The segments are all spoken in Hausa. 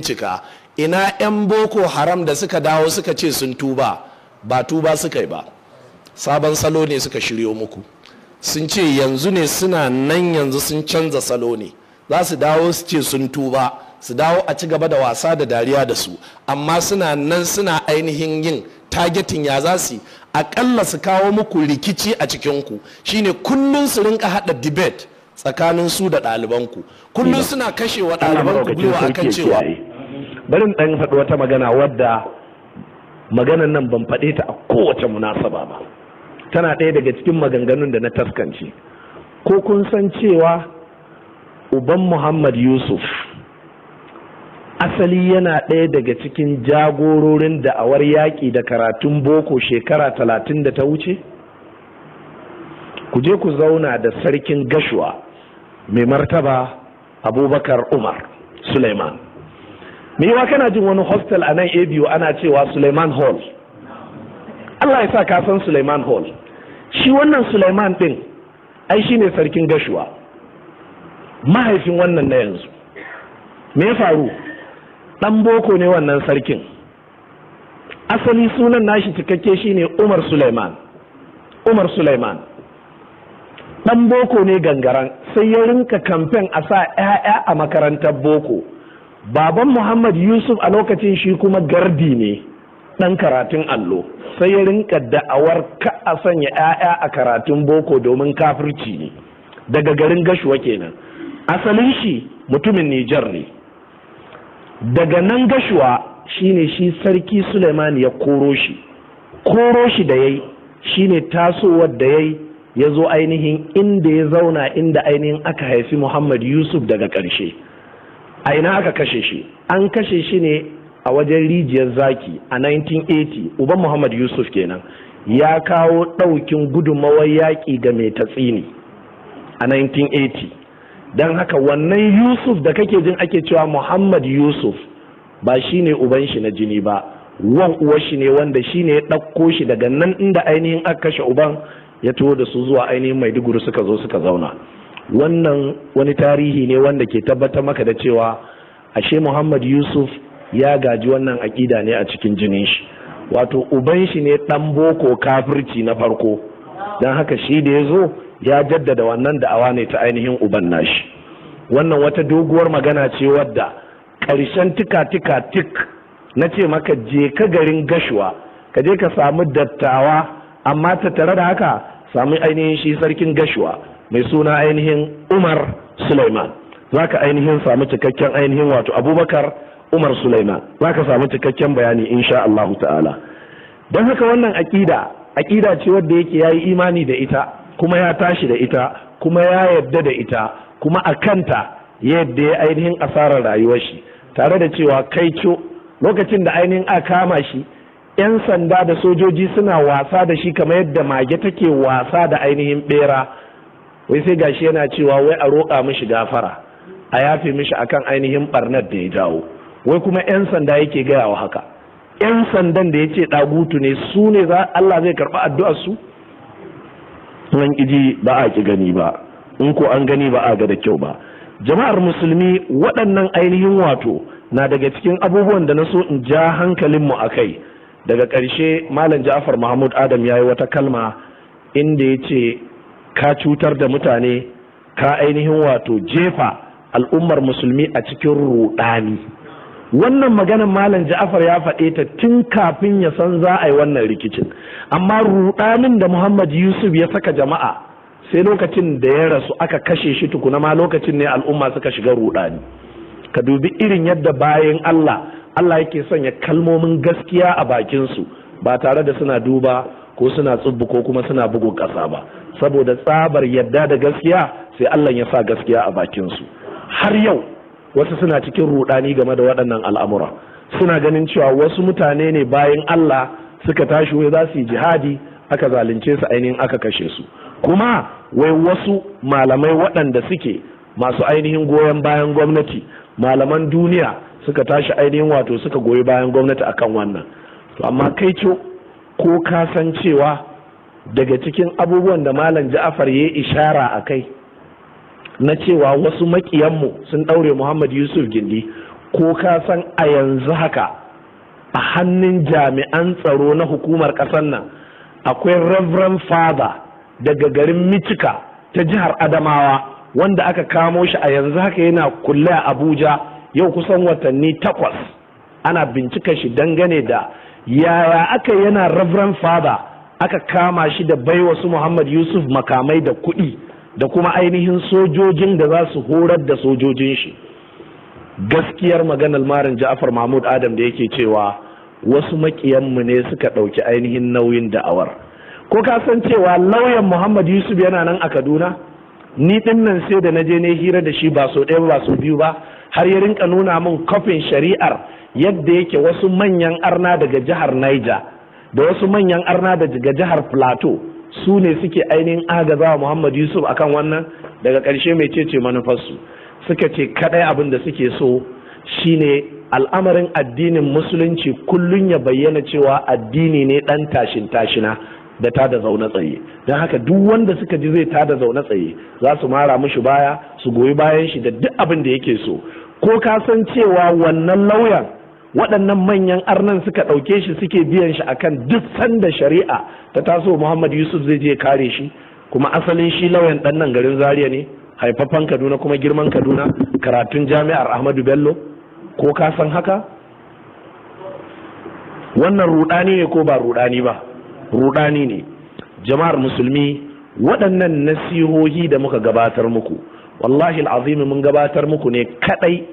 Bincika ina 'yan Boko Haram da suka dawo suka ce sun tuba. Ba tuba suka yi ba, sabon salo ne suka shiryo muku. Sun ce yanzu ne suna nan, yanzu sun canza salo ne, za su dawo su ce sun tuba, su dawo a ci gaba da wasa da dariya da su. Amma suna nan suna ainihin yin targeting ya za su akalla su kawo muku rikici a cikinku. Shine kullum su rinka hada debate tsakanin su da ɗalibanku, kullum suna kashe wa ɗalibanku gwiwa akan cewa Bari in ɗan faɗi wata magana wadda maganan nan ban faɗe ta a kowace munasaba ba. Tana ɗaya daga cikin maganganun da na taskance. Ko kun san cewa uban Muhammad Yusuf asali yana ɗaya daga cikin jagororin da'awar yaƙi da karatun boko shekara 30 da ta wuce? Ku je ku zauna da Sarkin Gashuwa, Mai Martaba Abubakar Umar Suleiman. Yiwa kana jin wani hostel a nan ABU ana cewa Suleiman Hall? Allah ya sa ka san Suleiman Hall. Shi wannan Suleiman ɗin ai shi ne Sarkin Gashuwa, mahaifin wannan na yanzu. Me ya faru? Ɗan boko ne wannan sarkin. Asali sunan nashi cikakke shine Umar Suleiman. Umar Suleiman ɗan boko ne gangaran. Sai ya rinka kamfen a sa 'ya'ya a makarantar boko. Baban Muhammad Yusuf a lokacin shi kuma gardi ne, ɗan karatun allo. Sai ya rinka da'awar ka a sanya 'ya'ya a karatun boko domin kafirci ne. Daga garin Gashuwa kenan. Asalin shi mutumin Nijar ne. Daga nan Gashuwa shine shi Sarki Suleiman ya koro shi. Koro shi da yayi shine tasowar da yayi ya zo ainihin inda ya zauna, inda ainihin aka haifi Muhammad Yusuf. Daga ƙarshe a ina aka kashe shi? An kashe shi ne a wajen Rijiyar Zaki a 1980. Uban Muhammad Yusuf kenan ya kawo ɗaukin gudunmawar yaƙi ga Mai Tatsini a 1980. Don haka wannan Yusuf da kake jin ake cewa Muhammad Yusuf ba shi ne uban shi na jini ba, wan uwar shi ne, wanda shi ne ya ɗauko shi daga nan inda ainihin aka kashe uban, ya taho da su zuwa ainihin Maiduguri, suka zo suka zauna. Wannan wani tarihi ne wanda ke tabbatar maka da cewa ashe Muhammad Yusuf ya gaji wannan aƙida ne a cikin jinin shi. Wato uban shi ne ɗan boko kafirci na farko. Don haka shi da ya zo ya jaddada wannan da'awa ne ta ainihin uban nashi. Wannan wata doguwar magana ce wadda ƙarshen tika tika tik na ce maka je ka garin Gashuwa, ka je ka samu dattawa. Amma ta tare da haka samu ainihin shi Sarkin Gashuwa mai suna ainihin Umar Suleiman, za ka ainihin samu cikakken ainihin, wato Abubakar Umar Suleiman, za ka samu cikakken bayani insha Allahu ta'ala. Don haka wannan aƙida aƙida ce wadda yake ya yi imani da ita, kuma ya tashi da ita, kuma ya yarda da ita, kuma a kanta yadda ya ainihin asarar rayuwar shi. Tare da cewa kai co lokacin da ainihin aka kama shi, 'yan sanda da sojoji suna wasa da shi kamar yadda mage take wasa da ainihin bera. Wai sai gashi yana cewa wai a roƙa mishi gafara, a yafe mishi akan ainihin barnar da ya jawo. Wai kuma 'yan sanda yake gaya wa haka. 'Yan sandan da ya ce ɗagutu ne, su ne za Allah zai karɓi addu'ar su? An ƙiji ba a ƙi gani ba, in ko an gani ba a ga da kyau ba. Jama'ar musulmi, waɗannan ainihin wato na daga cikin abubuwan da na so in ja hankalinmu a kai. Daga ƙarshe, Malam Ja'far Mahmud Adam ya yi wata kalma inda ya ce ka cutar da mutane, ka ainihin wato jefa al'ummar musulmi a cikin ruɗani. Wannan maganar Malam Ja'far ya faɗe ta tun kafin ya san za a yi wannan rikicin. Amma ruɗanin da Muhammad Yusuf ya saka jama'a, sai lokacin da ya rasu aka kashe shi tukuna ma, lokacin ne al'umma suka shiga ruɗani. Ka dubi irin yadda bayan Allah Allah yake sanya kalmomin gaskiya a bakinsu ba tare da suna duba ko suna tsubbu ko kuma suna bugun ƙasa ba. Saboda tsabar yadda da gaskiya, sai Allah ya sa gaskiya a bakinsu. Har yau wasu suna cikin rudani game da waɗannan al'amura, suna ganin cewa wasu mutane ne bayan Allah suka tashi wai za su yi jihadi, aka zalunce su, ainihin aka kashe su. Kuma wai wasu malamai waɗanda suke masu ainihin goyon bayan gwamnati, malaman duniya, suka tashi ainihin wato suka goyi bayan gwamnati akan wannan. To amma kai co, ko ka san cewa daga cikin abubuwan da Malam Ja'afar ya ishara a kai na cewa wasu makiyanmu sun ɗaure Muhammad Yusuf gindi, Ko ka san a yanzu haka a hannun jami'an tsaro na hukumar ƙasar nan akwai Reverend Father daga garin Michika ta jihar Adamawa wanda aka kamo shi, a yanzu haka yana kulle a Abuja yau kusan watanni 8, ana bincika shi dangane da yaya aka yana Reverend Father aka kama shi da bai wasu Muhammad Yusuf makamai da kuɗi da kuma ainihin sojojin da za su horar da sojojin shi. Gaskiyar maganar Malam Ja'far Mahmud Adam da yake cewa wasu makiyanmu ne suka ɗauki ainihin nauyin da'awar. Ko ka san cewa lauyan Muhammad Yusuf yana nan a Kaduna? Ni din nan sai da na je ne hira da shi ba sau ɗaya ba sau biyu ba, har ya rinka nuna min kofin shari'ar yadda yake wasu manyan arna daga jihar Niger da wasu manyan arna daga jihar Plateau su ne suke ainihin agazawa Muhammad Yusuf akan wannan. Daga ƙarshe mai cece manufarsu, suka ce kadai abin da suke so shine al'amarin addinin musulunci kullun ya bayyana cewa addini ne dan tashin tashina da ta da zaune tsaye. Don haka duk wanda suka ji zai ta da zaune tsaye za su mara mishi baya, su goyi bayan shi da duk abin da yake so. Ko ka san cewa wannan lauyan waɗannan manyan arnan suka ɗauke shi suke biyan shi akan duk sanda shari'a ta taso Muhammad Yusuf zai je kare shi? Kuma asalin shi lauyan ɗan nan garin Zaria ne, haifaffen Kaduna kuma girman Kaduna, karatun jami'ar Ahmadu Bello. Ko ka san haka? Wannan rudani ne ko ba rudani ba? Rudani ne. Jama'ar musulmi, waɗannan nasihohi da muka gabatar muku, wallahi al'azimi mun gabatar muku ne kadai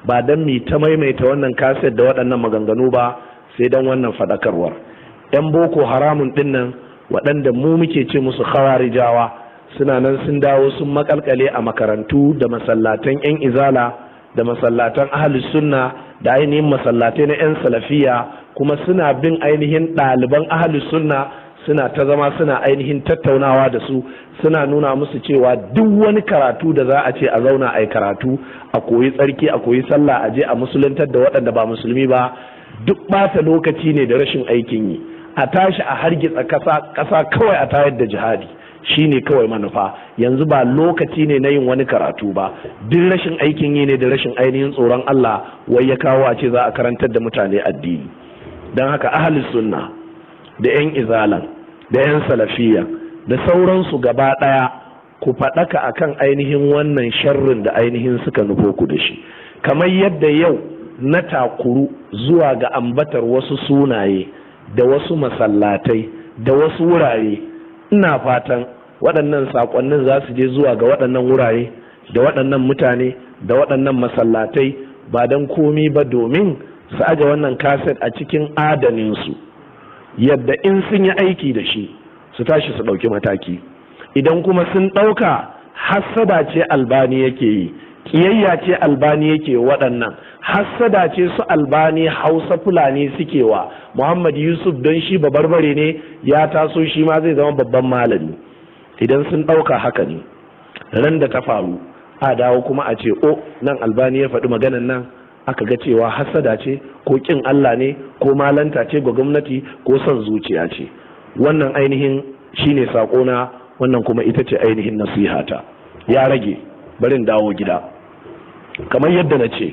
ba don mi ta maimaita wannan kaset da waɗannan maganganu ba, sai don wannan faɗakarwar. 'Yan Boko Haramun ɗin nan waɗanda mu muke ce musu khawarijawa suna nan sun dawo sun makalkale a makarantu da masallatan 'yan izala da masallatan ahlus sunna da ainihin masallatai na 'yan salafiya, kuma suna bin ainihin ɗaliban ahlus sunna, suna ta zama suna ainihin tattaunawa da su, suna nuna musu cewa duk wani karatu da za a ce a zauna a yi karatu, a koyi tsarki, a koyi sallah, a je a musuluntar da waɗanda ba musulmi ba, duk ɓata lokaci ne da rashin aikin yi. A tashi a hargitsa ƙasa kawai a tayar da jihadi, shine kawai manufa. Yanzu ba lokaci ne na yin wani karatu ba, duk rashin aikin yi ne da rashin ainihin tsoron Allah wai ya kawo a ce za a karantar da mutane addini. Don haka ahlus sunna da 'yan izalan da 'yan salafiya da sauransu gaba ɗaya, ku faɗaka akan ainihin wannan sharrin da ainihin suka nufo ku da shi. Kamar yadda yau na takuru zuwa ga ambatar wasu sunaye da wasu masallatai da wasu wurare, ina fatan waɗannan saƙonnin za su je zuwa ga waɗannan wurare da waɗannan mutane da waɗannan masallatai, ba don komi ba domin su aje wannan kaset a cikin adaninsu, yadda in sun yi aiki da shi su tashi su ɗauki mataki. Idan kuma sun ɗauka hassada ce Albani yake yi, ƙiyayya ce Albani yake waɗannan, hassada ce su Albani Hausa Fulani suke wa Muhammad Yusuf don shi babarbare ne ya taso shi ma zai zama babban malami. Idan sun ɗauka haka ne, ran da ta faru a dawo kuma a ce o nan Albani ya faɗi maganan nan, aka ga cewa hassada ce ko ƙin Allah ne ko malanta ce ga gwamnati ko son zuciya ce. Wannan ainihin shine saƙona, wannan kuma ita ce ainihin nasihata. Ya rage barin dawo gida. Kamar yadda na ce,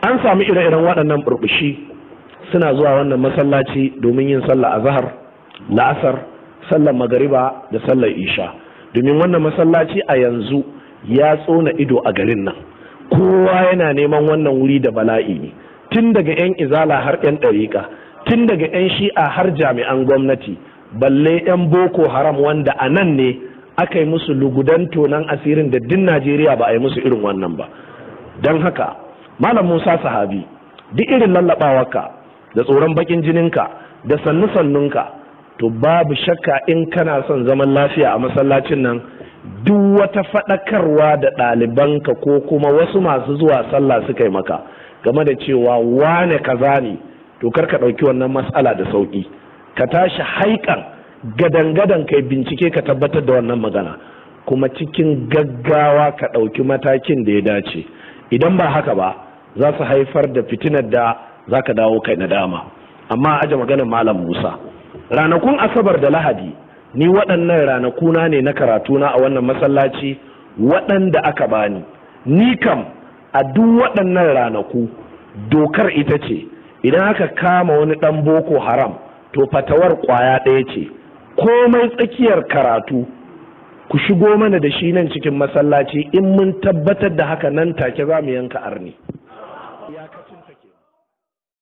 an sami ire-iren waɗannan burbushi suna zuwa wannan masallaci domin yin sallah azhar, la'asar, sallar magariba da sallar isha. Domin wannan masallaci a yanzu ya tsona ido a garin nan, kowa yana neman wannan wuri da bala'i ne, tun daga 'yan izala har 'yan ɗariƙa, tun daga 'yan shi'a har jami'an gwamnati, balle 'yan Boko Haram wanda a nan ne aka yi musu lugudan tonan asirin da din Najeriya ba a yi musu irin wannan ba. Don haka Malam Musa Sahabi, duk irin lallaɓawarka da tsoron bakin jininka da sannu-sannunka, to babu shakka in kana son zaman lafiya a masallacin nan, duk wata faɗakarwa da ɗalibanka ko kuma wasu masu zuwa sallah suka yi maka game da cewa wane kaza ne, to kar ka ɗauki wannan matsala da sauƙi. Ka tashi haikan gadan-gadan kai bincike ka tabbatar da wannan magana, kuma cikin gaggawa ka ɗauki matakin da ya dace. Idan ba haka ba, za su haifar da fitinar da za ka dawo kai nadama. Amma aje maganar Malam Musa, ranakun Asabar da Lahadi, ni waɗannan ranakuna ne na karatuna a wannan masallaci waɗanda aka bani. Ni kam a duk waɗannan ranaku Dokar ita ce idan aka kama wani ɗan Boko Haram, to fatawar ƙwaya ɗaya ce: komai tsakiyar karatu, ku shigo mana da shi nan cikin masallaci. In mun tabbatar da haka, nan take za mu yanka arni.